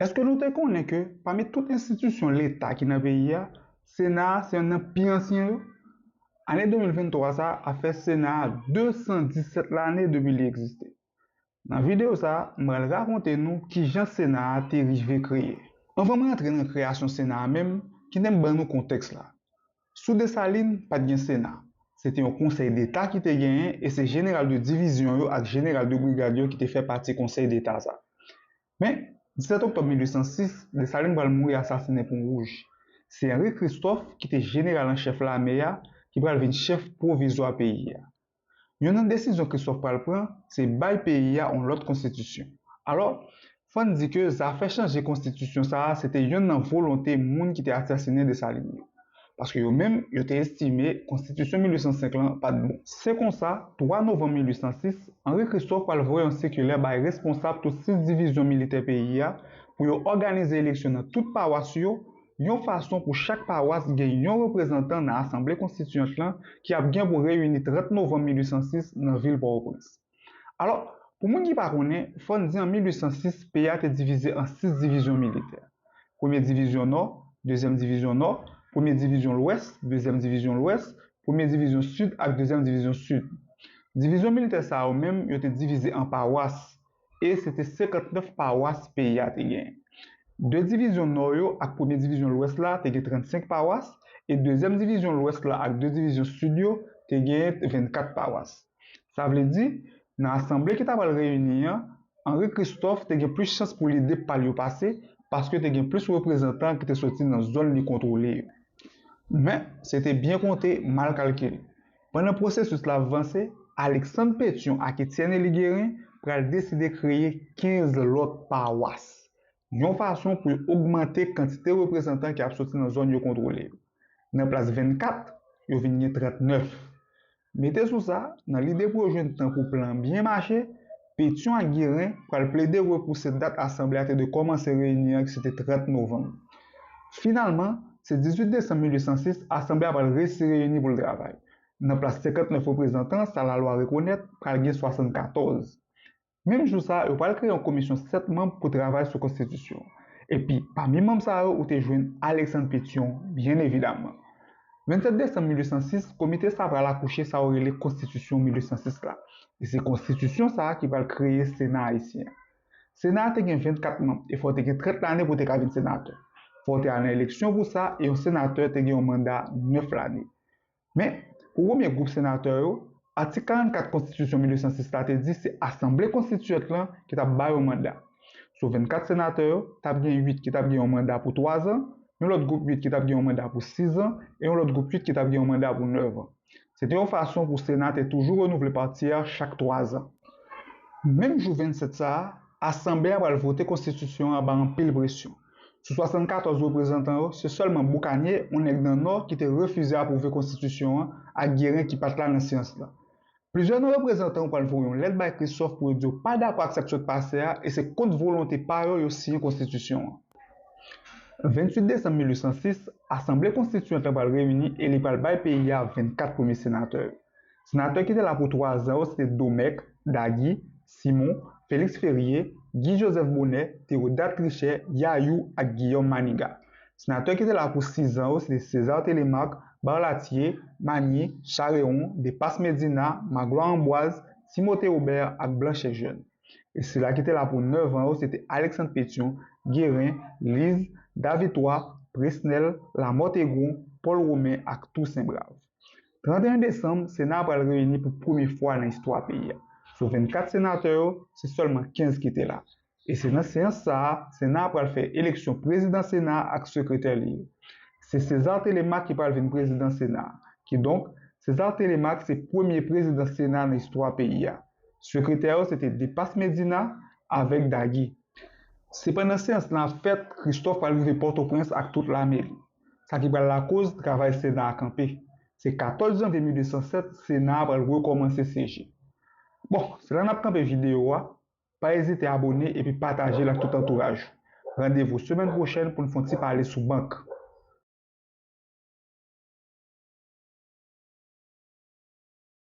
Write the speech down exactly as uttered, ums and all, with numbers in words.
Èske nou te konnen ke pami tout enstitisyon Leta ki nan peyi a, Sena a se yonn nan pi ansyen yo? Ane de mil venntwa sa a ap fè Sena a de san disèt lane depi li egziste. Nan videyo sa a, m pral rakonte nou kijan Sena a te rive kreye. Anvan m rantre nan kreyasyon Sena a menm, kite m ban nou kontèks la. Sou Desalin, pa t gen Sena. Se te yon Konsèy Deta ki te genyen e se jeneral de divizyon yo ak jeneral de brigad yo ki te fè pati Konsèy Deta sa. Men, disèt oktòb mil uit san sis, Desalin pral mouri asasinen Pon Wouj. Se Henri Christophe ki te jeneral an chèf lame a ki pral vin chèf pwovizwa peyi a. Youn nan desizyon Christophe pral pran, se bay peyi a yon lòt konstitisyon. Alò, fò n di ke zafè chanje konstitisyon sa a, se te youn nan volonte moun ki te asasinen Desalin yo. Paske yo menm, yo te estime konstitisyon mil uit san senk lan pa t bon. Se konsa, twa novanm mil uit san sis, Henri Christophe pral voye yon sikilè bay responsab tout sis divizyon militè peyi a pou yo òganize eleksyon nan tout pawas yo, yon fason pou chak pawas gen yon reprezantan nan Asanble Konstitiyant lan ki ap gen pou reyini trant novanm mil uit san sis nan vil Pòtoprens. Alò, pou moun ki pa konnen, fò n di an mil uit san sis, peyi a te divize an sis divizyon militè. Premye divizyon Nò, dezyèm divizyon Nò, premye divizyon Lwès, dezyèm divizyon Lwès, premye divizyon Sid ak dezyèm divizyon Sid. Divizyon militè sa yo menm, yo te divize an pawas, e se te senkantnèf pawas peyi a te genyen. De divizyon Nò yo ak premye divizyon Lwès la te gen trannsenk pawas, e dezyèm divizyon Lwès la ak de divizyon Sid yo te genyen vennkat pawas. Sa vle di, nan asanble ki ta pral reyini an, Henri Christophe te gen plis chans pou lide pa l yo pase, paske te gen plis reprezantan ki te soti nan zòn li kontwole yo. Men, se te byen konte, mal kalkile. Pandan pwosesis la ap vanse, Alexandre Pétion ak Etienne Élie Guérin pral deside kreye kenz lòt pawas, yon fason pou yo ogmante kantite reprezantan ki ap soti nan zòn yo kontwole yo. Nan plas vennkat, yo vin gen trannèf. Mete sou sa, nan lide pou yo jwenn tan pou plan an byen mache, Pétion ak Guérin pral plede repouse dat asanble a te dwe kòmanse reyini an, ki se te trant novanm. Finalman, se dizuit desanm mil uit san sis, asanble a pral resi reyini pou l travay. Nan plas senkantnèf reprezantan sa lalwa rekonèt, pral gen swasannkatòz. Menm jou sa a, yo pral kreye yon komisyon sèt manm pou travay sou konstitisyon an. Epi, pami manm sa yo, ou te jwenn Alexandre Pétion, byen evidaman. Vennsèt desanm mil uit san sis, komite sa a pral akouche sa yo rele Konstitisyon mil uit san sis la. E se konstitisyon sa a ki pral kreye Sena ayisyen an. Sena a te gen vennkat manm, e fò w te gen trant lane pou w te ka vin senatè. Fò w te al nan eleksyon pou sa, e yon senatè te gen yon manda nèf lane. Men, pou premye gwoup senatè yo, atik karannkat Konstitisyon mil uit san sis la te di se Asanble Konstitiyant lan ki t ap ba yo manda. Sou vennkat senatè yo, t ap gen uit ki t ap gen yon manda pou twazan, yon lòt gwoup uit ki t ap gen yon manda pou sizan, e yon lòt gwoup uit ki t ap gen yon manda pou nèvan. Se te yon fason pou Sena te toujou renouvle pati a chak twazan. Menm jou vennsèt sa a, Asanble a pral vote konstitisyon an anba anpil presyon. Sou swasannkatòz reprezantan yo, se sèlman Boucanier, yon nèg nan Nò, ki te refize apwouve konstitisyon an, ak Guérin ki pa t la nan seyans lan. Plizyè nan reprezantan yo pral voye yon lèt bay Christophe pou yo di yo pa dakò ak sa k sot pase a, e se kont volonte pa yo yo siyen konstitisyon an. Vennuit desanm mil uit san sis, Asanble Konstitiyant lan pral reyini e li pral bay peyi a vennkat premye senatè yo. Senatè ki te la pou twazan yo se te Domèk, Dagy, Simon, Félix Ferrier, Guy Joseph Bonnet, Théodat Tricher, Yayou ak Guillaume Manigat. Senatè ki te la pou sizan yo se te César Télémaque, Barlatier, Magny, Charrewon, Depas Medina, Magloire Ambroise, Timothée Aubert ak Blanchet Jeune. E sila ki te la pou nèvan yo se te Alexandre Pétion, Guérin, Lise, Davitois, Presnel, Lamothe Aigron, Paul Romain ak Toussaint Brave. Tranteyen desanm, Sena a pral reyini pou premye fwa nan istwa peyi a. Sou vennkat senatè yo, se sèlman kenz ki te la. E se nan seyans sa a, Sena a pral fè eleksyon prezidan Sena a ak sekretè li yo. Se César Télémaque ki pral vin prezidan Sena a. Kidonk, César Télémaque se premye prezidan Sena nan istwa peyi a. Sekretè yo se te Depas Medina avèk Dagy. Se pandan seyans lan ap fèt, Christophe pral rive Pòtoprens ak tout lame li. Sa ki pral lakoz travay Sena a kanpe. Se katòz janvye mil uit san sèt, Sena a pral rekòmanse syeje. Bon, se la n ap kanpe videyo a. Pa ezite abòne epi pataje l ak tout antouraj ou. Randevou semèn pwochèn pou n fè yon ti pale sou bank.